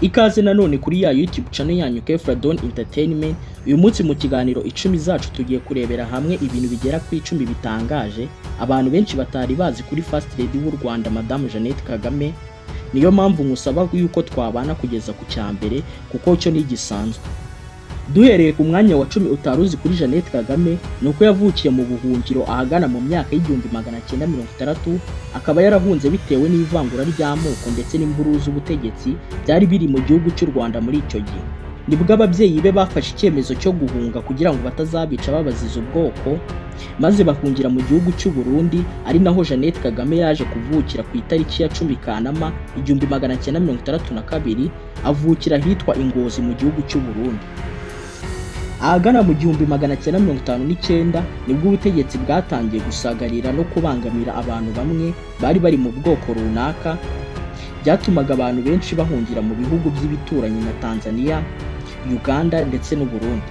Ikaze nanone kuri ya YouTube channel yanyu Kefradon Entertainment. Uyu munsi mu kiganiro 10 zacu tugiye kurebera hamwe ibintu bigera ku 10 bitangaje abantu benshi batari bazi kuri First Lady w'u Rwanda, Madame Jeannette Kagame. Niyo mpamvu nkusaba yuko twabana kugeza ku cyambere, kuko cyo ni gisanzwe. Duhereye ku mwanya wa 10 utari uzi kuri Jeannette Kagame, ni uko yavukiye mu buhungiro ahagana mu myaka y'1960, akaba yarahunze bitewe n'ivangura ry'amoko ndetse n'imvururu z'ubutegetsi byari biri mu gihugu cy'u Rwanda muri icyo gihe. Nibwo ababyeyi be bafashe icyemezo cyo guhunga kugira ngo batazabica babaziza ubwoko, maze bahungira mu gihugu cy'u Burundi, ari naho Jeannette Kagame yaje kuvukira ku itariki ya 10 Kanama 1962, avukira ahitwa i Ngozi mu gihugu cy'u Burundi. Ahagana mu 1959 nibwo ubutegetsi bwatangiye gusagarira no kubangamira abantu bamwe bari bari mu bwoko runaka, byatumaga abantu benshi bahungira mu bihugu by'ibituranyi nka Tanzania, Uganda ndetse n'u Burundi.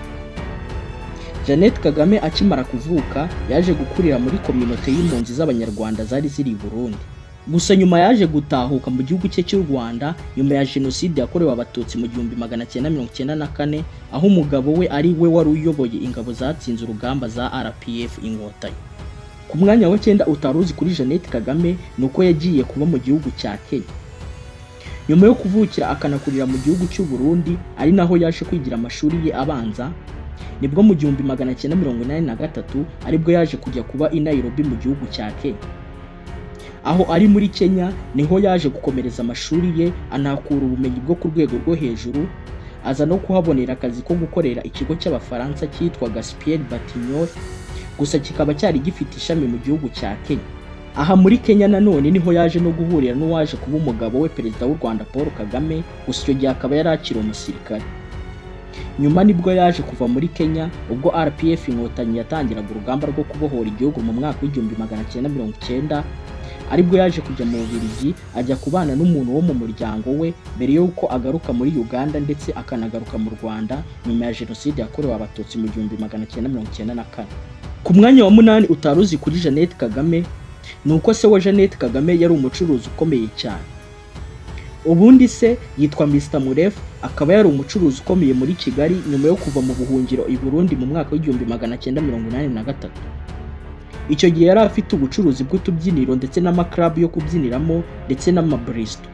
Jeannette Kagame akimara kuvuka yaje gukurira muri kominote y'impunzi z'Abanyarwanda zari ziri i Burundi. Gusa nyuma yaje gutahuka mu gihugu cye cy'u Rwanda nyuma ya Jenoside yakorewe Abatutsi mu 1994, aho umugabo we ari we wari uyoboye ingabo zatsinze urugamba za RPF Inkotanyi. Ku mwanya wa 9 utari uzi kuri Jeannette Kagame ni uko yagiye kuba mu gihugu cya Kenya. Nyuma yo kuvukira akanakurira mu gihugu cy'u Burundi, ari naho yaje kwigira amashuri ye abanza, nibwo mu 1983 aribwo yaje kujya kuba i Nairobi mu gihugu cya Kenya. Aho ari muri Kenya niho yaje gukomereza amashuri ye, anahakura ubumenyi bwo ku rwego rwo hejuru, aza no kuhabonera akazi ko gukorera ikigo cy'Abafaransa cyitwaga Spie Batignolles, gusa kikaba cyari gifite ishami mu gihugu cya Kenya. Aha muri Kenya nanone niho yaje no guhurira n'uwaje kuba umugabo we, Perezida w'u Rwanda Paul Kagame, gusa icyo gihe akaba yari akiri umusirikare. Nyuma nibwo yaje kuva muri Kenya ubwo RPF Inkotanyi yatangiraga urugamba rwo kubohora igihugu mu mwaka w'1990, aribwo yaje kujya mu Bubiligi, ajya kubana n'umuntu wo mu muryango we mbere y'uko agaruka muri Uganda ndetse akanagaruka mu Rwanda nyuma ya Jenoside yakorewe Abatutsi mu 1994. Ku mwanya wa 8 utari uzi kuri Jeannette Kagame ni uko se wa Jeannette Kagame yari umucuruzi ukomeye cyane. Ubundi se yitwa Mr Murefu, akaba yari umucuruzi ukomeye muri Kigali nyuma yo kuva mu buhungiro i Burundi mu mwaka w'1983. Icyo gihe yari afite ubucuruzi bw'utubyiniro ndetse n'amakarabu yo kubyiniramo ndetse n'amaburisito.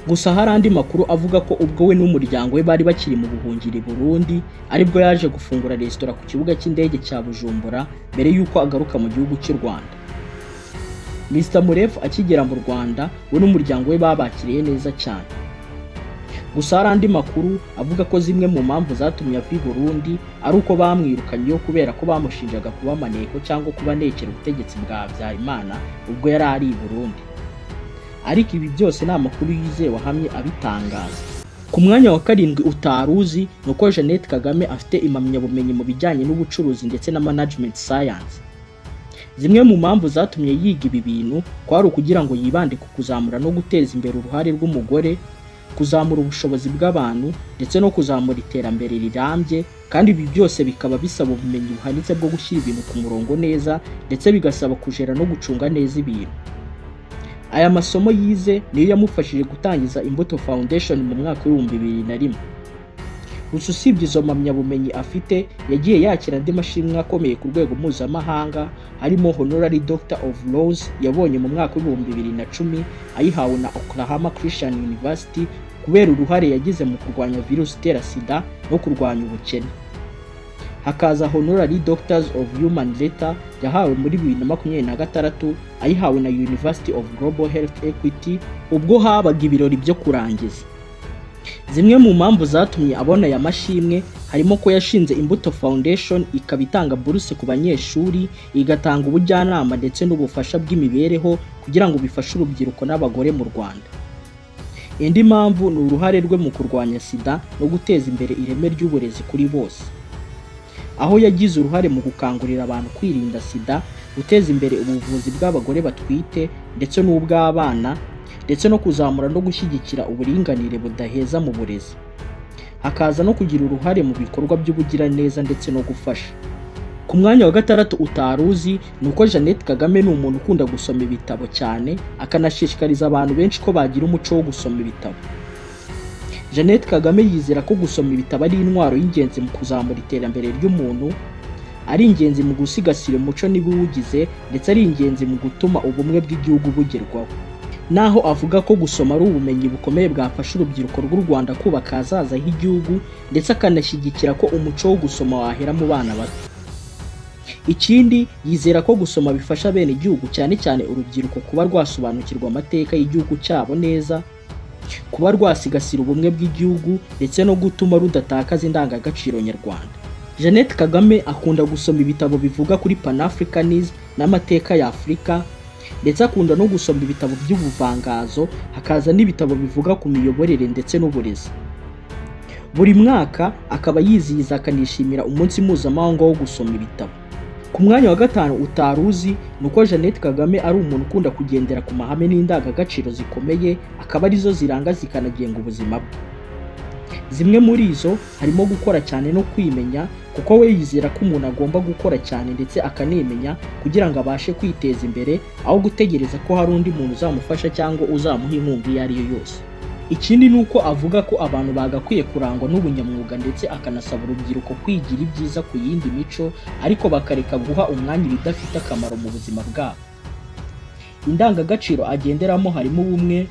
Gusa hari andi makuru avuga ko ubwo we n'umuryango we bari bakiri mu buhungiro i Burundi, aribwo yaje gufungura resitora ku kibuga cy'indege cya Bujumbura mbere y'uko agaruka mu gihugu cy'u Rwanda. Mr Murefu akigera mu Rwanda, we n'umuryango we babakiriye neza cyane. Gusa hari andi makuru avuga ko zimwe mu mpamvu zatumye ava i Burundi ari uko bamwirukanyeyo kubera ko bamushinjaga kuba maneko cyangwa kuba anekera ubutegetsi bwa Habyarimana ubwo yari ari i Burundi. Ariko ibi byose ni amakuru yizewe ahamye abitangaza. Ku mwanya wa 7 utari uzi ni uko Jeannette Kagame afite impamyabumenyi mu bijyanye n'ubucuruzi ndetse na management science. Zimwe mu mpamvu zatumye yiga ibi bintu kwari ukugira ngo yibande ku kuzamura no guteza imbere uruhare rw'umugore, kuzamura ubushobozi bw'abantu ndetse no kuzamura iterambere rirambye, kandi ibi byose bikaba bisaba ubumenyi buhanitse bwo gushyira ibintu ku murongo neza, ndetse bigasaba kujera no gucunga neza ibintu. Aya masomo yize niyo yamufashije gutangiza Imbuto Foundation mu mwaka w'2001. Gusa usibye izo mpamyabumenyi afite, yagiye yakira andi mashimwe akomeye ku rwego mpuzamahanga, harimo Honorary Doctor of Laws yabonye mu mwaka w'2010, ayihawe na Oklahoma Christian University kubera uruhare yagize mu kurwanya virusi itera SIDA no kurwanya ubukene. Hakaza Honorary Doctors of Human Letter yahawe muri 2026, ayihawe na University of Global Health Equity ubwo habaga ibirori byo kurangiza. Zimwe mu mpamvu zatumye abona aya mashimwe harimo ko yashinze Imbuto Foundation, ikaba itanga buruse ku banyeshuri, igatanga ubujyanama ndetse n'ubufasha bw'imibereho kugira ngo bifashe urubyiruko n'abagore mu Rwanda. Indi mpamvu ni uruhare rwe mu kurwanya SIDA no guteza imbere ireme ry'uburezi kuri bose, aho yagize uruhare mu gukangurira abantu kwirinda SIDA, guteza imbere ubuvuzi bw'abagore batwite ndetse n'ubw'abana, ndetse no kuzamura no gushyigikira uburinganire budaheza mu burezi. Hakaza no kugira uruhare mu bikorwa by'ubugiraneza ndetse no gufasha. Ku mwanya wa 6 utari uzi ni uko Jeannette Kagame ni umuntu ukunda gusoma ibitabo cyane, akanashishikariza abantu benshi ko bagira umuco wo gusoma ibitabo. Jeannette Kagame yizera ko gusoma ibitabo ari intwaro y'ingenzi mu kuzamura iterambere ry'umuntu, ari ingenzi mu gusigasira umuco n'ibiwugize, ndetse ari ingenzi mu gutuma ubumwe bw'igihugu bugerwaho. Naho avuga ko gusoma ari ubumenyi bukomeye bwafasha urubyiruko rw'u Rwanda kubaka ahazaza h'igihugu, ndetse akanashyigikira ko umuco wo gusoma wahera mu bana bato. Ikindi, yizera ko gusoma bifasha bene igihugu, cyane cyane urubyiruko, kuba rwasobanukirwa amateka y'igihugu cyabo neza, kuba rwasigasira ubumwe bw'igihugu, ndetse no gutuma rudatakaza indangagaciro nyarwanda. Jeannette Kagame akunda gusoma ibitabo bivuga kuri Panafricanism n'amateka ya Afurika, ndetse akunda no gusoma ibitabo by'ubuvanganzo, hakaza n'ibitabo bivuga ku miyoborere ndetse n'uburezi. Buri mwaka akaba yizihiza akanishimira umunsi mpuzamahanga wo gusoma ibitabo. Ku mwanya wa gatanu utari uzi ni uko Jeannette Kagame ari umuntu ukunda kugendera ku mahame n'indangagaciro zikomeye, akaba arizo ziranga zikanagenga ubuzima bwe. Zimwe muri izo harimo gukora cyane no kwimenya, kuko we yizera ko umuntu agomba gukora cyane ndetse akanimenya kugira ngo abashe kwiteza imbere, aho gutegereza ko hari undi muntu uzamufasha cyangwa uzamuha inkunga iyo ari yo yose. Ikindi ni uko avuga ko abantu bagakwiye kurangwa n'ubunyamwuga, ndetse akanasaba urubyiruko kwigira ibyiza ku yindi mico, ariko bakareka guha umwanya ibidafite akamaro mu buzima bwabo. Indangagaciro agenderamo harimo ubumwe,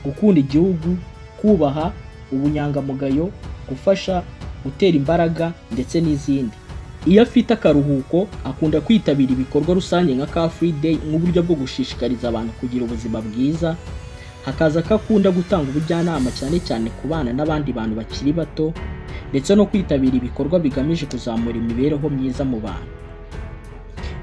gukunda igihugu, kubaha, ubunyangamugayo, gufasha, gutera imbaraga ndetse n'izindi. Iyo afite akaruhuko akunda kwitabira ibikorwa rusange nka Car Free Day, nk'uburyo bwo gushishikariza abantu kugira ubuzima bwiza. Hakaza ko akunda gutanga ubujyanama, cyane cyane ku bana n'abandi bantu bakiri bato, ndetse no kwitabira ibikorwa bigamije kuzamura imibereho myiza mu bantu.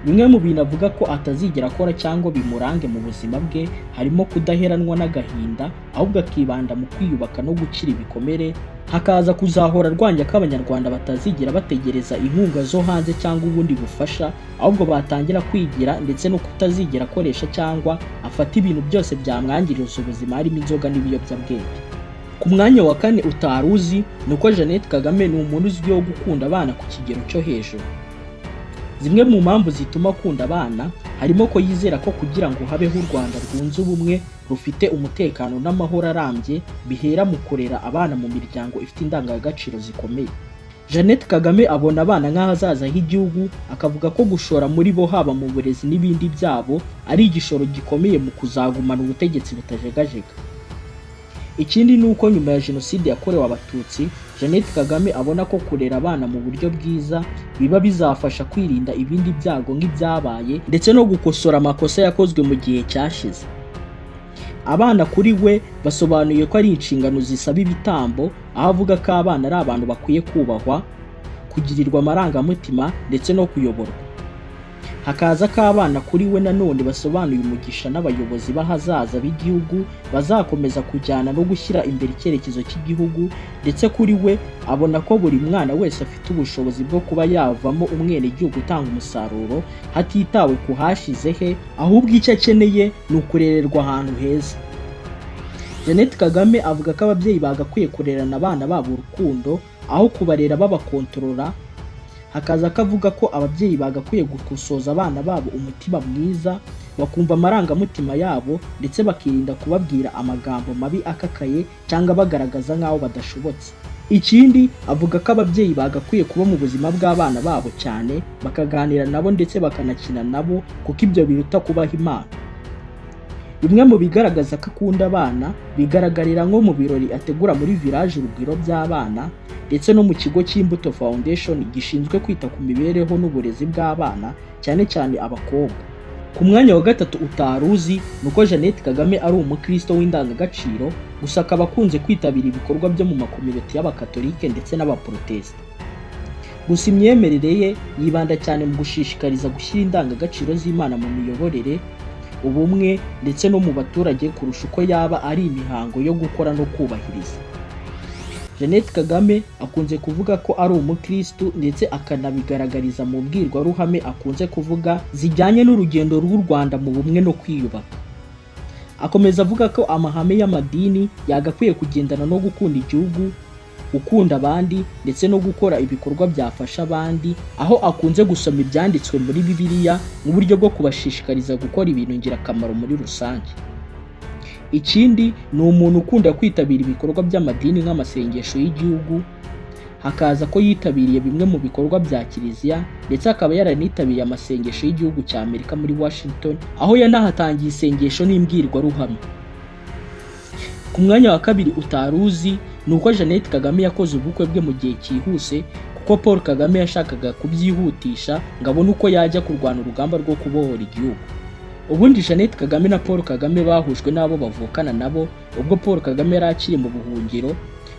Bimwe mu bintu avuga ko atazigera akora cyangwa bimurange mu buzima bwe harimo kudaheranwa n'agahinda, ahubwo akibanda mu kwiyubaka no gukira ibikomere. Hakaza kuzahora arwanya ko Abanyarwanda batazigera bategereza inkunga zo hanze cyangwa ubundi bufasha, ahubwo batangira kwigira, ndetse no kutazigera akoresha cyangwa afata ibintu byose byamwangiriza ubuzima, harimo inzoga n'ibiyobyabwenge. Ku mwanya wa kane utari uzi ni uko Jeannette Kagame ni umuntu uzwiho gukunda abana ku kigero cyo hejuru. Zimwe mu mpamvu zituma akunda abana harimo ko yizera ko kugira ngo habeho u Rwanda rwunze ubumwe, rufite umutekano n'amahoro arambye, bihera mu kurera abana mu miryango ifite indangagaciro zikomeye. Jeannette Kagame abona abana nk'ahazaza h'igihugu, akavuga ko gushora muri bo, haba mu burezi n'ibindi byabo, ari igishoro gikomeye mu kuzagumana ubutegetsi butajegajega. Ikindi ni uko nyuma ya Jenoside yakorewe Abatutsi, Jeannette Kagame abona ko kurera abana mu buryo bwiza biba bizafasha kwirinda ibindi byago nk'ibyabaye, ndetse no gukosora amakosa yakozwe mu gihe cyashize. Abana kuri we basobanuye ko ari inshingano zisaba ibitambo, aho avuga ko abana ari abantu bakwiye kubahwa, kugirirwa amarangamutima ndetse no kuyoborwa. Hakaza ko abana kuri we nanone basobanuye umugisha n'abayobozi b'ahazaza b'igihugu bazakomeza kujyana no gushyira imbere icyerekezo cy'igihugu. Ndetse kuri we abona ko buri mwana wese afite ubushobozi bwo kuba yavamo umwenegihugu utanga umusaruro, hatitawe ku hashize he, ahubwo icyo akeneye ni ukurererwa ahantu heza. Jeannette Kagame avuga ko ababyeyi bagakwiye kurerana abana babo urukundo, aho kubarera babakontorora. Hakaza ko avuga ko ababyeyi bagakwiye gukosoza abana babo umutima mwiza, bakumva amarangamutima yabo, ndetse bakirinda kubabwira amagambo mabi akakaye cyangwa bagaragaza nk'aho badashobotse. Ikindi, avuga ko ababyeyi bagakwiye kuba mu buzima bw'abana babo cyane, bakaganira nabo ndetse bakanakina nabo, kuko ibyo biruta kubaha impano. Bimwe mu bigaragaza ko akunda abana bigaragarira nko mu birori ategura muri Village Urugwiro by'abana, ndetse no mu kigo cy'Imbuto Foundation gishinzwe kwita ku mibereho n'uburezi bw'abana, cyane cyane abakobwa. Ku mwanya wa gatatu utari uzi ni uko Jeannette Kagame ari umukristo w'indangagaciro, gusa akaba akunze kwitabira ibikorwa byo mu makominote y'Abakatolike ndetse n'Abaprotesita. Gusa imyemerere ye yibanda cyane mu gushishikariza gushyira indangagaciro z'Imana mu miyoborere, ubumwe ndetse no mu baturage, kurusha uko yaba ari imihango yo gukora no kubahiriza. Jeannette Kagame akunze kuvuga ko ari umukristu, ndetse akanabigaragariza mu mbwirwaruhame akunze kuvuga zijyanye n'urugendo rw'u Rwanda mu bumwe no kwiyubaka. Akomeza avuga ko amahame y'amadini yagakwiye kugendana no gukunda igihugu, gukunda abandi ndetse no gukora ibikorwa byafasha abandi, aho akunze gusoma ibyanditswe muri Bibiliya mu buryo bwo kubashishikariza gukora ibintu ngirakamaro muri rusange. Ikindi, ni umuntu ukunda kwitabira ibikorwa by'amadini nk'amasengesho y'igihugu, hakaza ko yitabiriye bimwe mu bikorwa bya kiliziya, ndetse akaba yaranitabiriye amasengesho y'igihugu cya Amerika muri Washington, aho yanahatangiye isengesho n'imbwirwaruhame. Ku mwanya wa kabiri utari uzi ni uko Jeannette Kagame yakoze ubukwe bwe mu gihe cyihuse, kuko Paul Kagame yashakaga kubyihutisha ngo abone uko yajya kurwana urugamba rwo kubohora igihugu. Ubundi Jeannette Kagame na Paul Kagame bahujwe n'abo bavukana nabo ubwo Paul Kagame yari akiri mu buhungiro.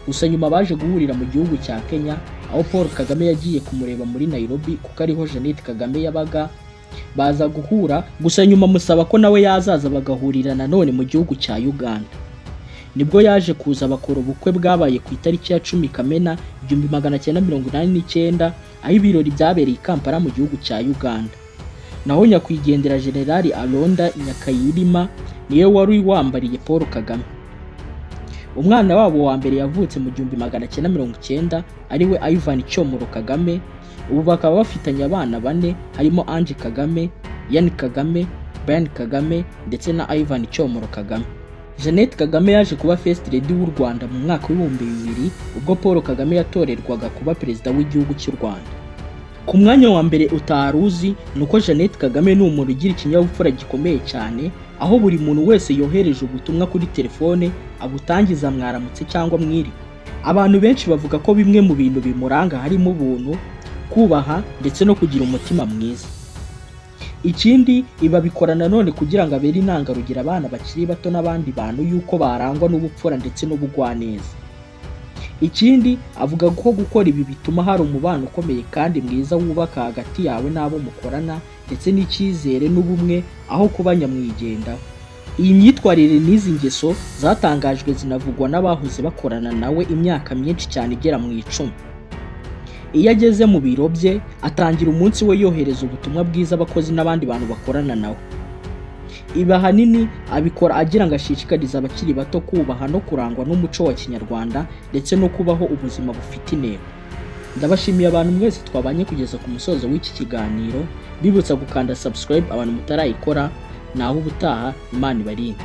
Gusa nyuma baje guhurira mu gihugu cya Kenya, aho Paul Kagame yagiye kumureba muri Nairobi kuko ariho Jeannette Kagame yabaga, baza guhura. Gusa nyuma musaba ko nawe yazaza, bagahurira nanone mu gihugu cya Uganda. Nibwo yaje kuza, bakora ubukwe bwabaye ku itariki ya 10 Kamena 1989, aho ibirori byabereye i Kampala mu gihugu cya Uganda. Naho nyakwigendera Generali Aronda Nyakayirima niwe wari wambariye Paul Kagame. Umwana wabo wa mbere yavutse mu 1990, ariwe Ivan Cyomoro Kagame. Ubu bakaba bafitanye abana bane, harimo Ange Kagame, Ian Kagame, Brian Kagame ndetse na Ivan Cyomoro Kagame. Jeannette Kagame yaje kuba First Lady w'u Rwanda mu mwaka w'2000, ubwo Paul Kagame yatorerwaga kuba perezida w'igihugu cy'u Rwanda. Ku mwanya wa mbere utari uzi ni uko Jeannette Kagame ni umuntu ugira ikinyabupfura gikomeye cyane, aho buri muntu wese yohereje ubutumwa kuri telefone abutangiza "mwaramutse" cyangwa "mwiriwe". Abantu benshi bavuga ko bimwe mu bintu bimuranga harimo ubuntu, kubaha ndetse no kugira umutima mwiza. Ikindi, ibi abikora nanone kugira ngo abere intangarugero abana bakiri bato n'abandi bantu yuko barangwa n'ubupfura ndetse n'ubugwaneza. Ikindi, avuga ko gukora ibi bituma hari umubano ukomeye kandi mwiza wubaka hagati yawe n'abo mukorana, ndetse n'icyizere n'ubumwe, aho kuba nyamwigendaho. Iyi myitwarire n'izi ngeso zatangajwe zinavugwa n'abahoze bakorana nawe imyaka myinshi cyane igera mu 10. Iyo ageze mu biro bye, atangira umunsi we yohereza ubutumwa bwiza abakozi n'abandi bantu bakorana nawe. Ibi ahanini abikora agira ngo ashishikarize abakiri bato kubaha no kurangwa n'umuco wa kinyarwanda, ndetse no kubaho ubuzima bufite intego. Ndabashimiye abantu mwese twabanye kugeza ku musozo w'iki kiganiro, bibutsa gukanda subscribe abantu mutarayikora. Naho ubutaha, Imana ibarinde.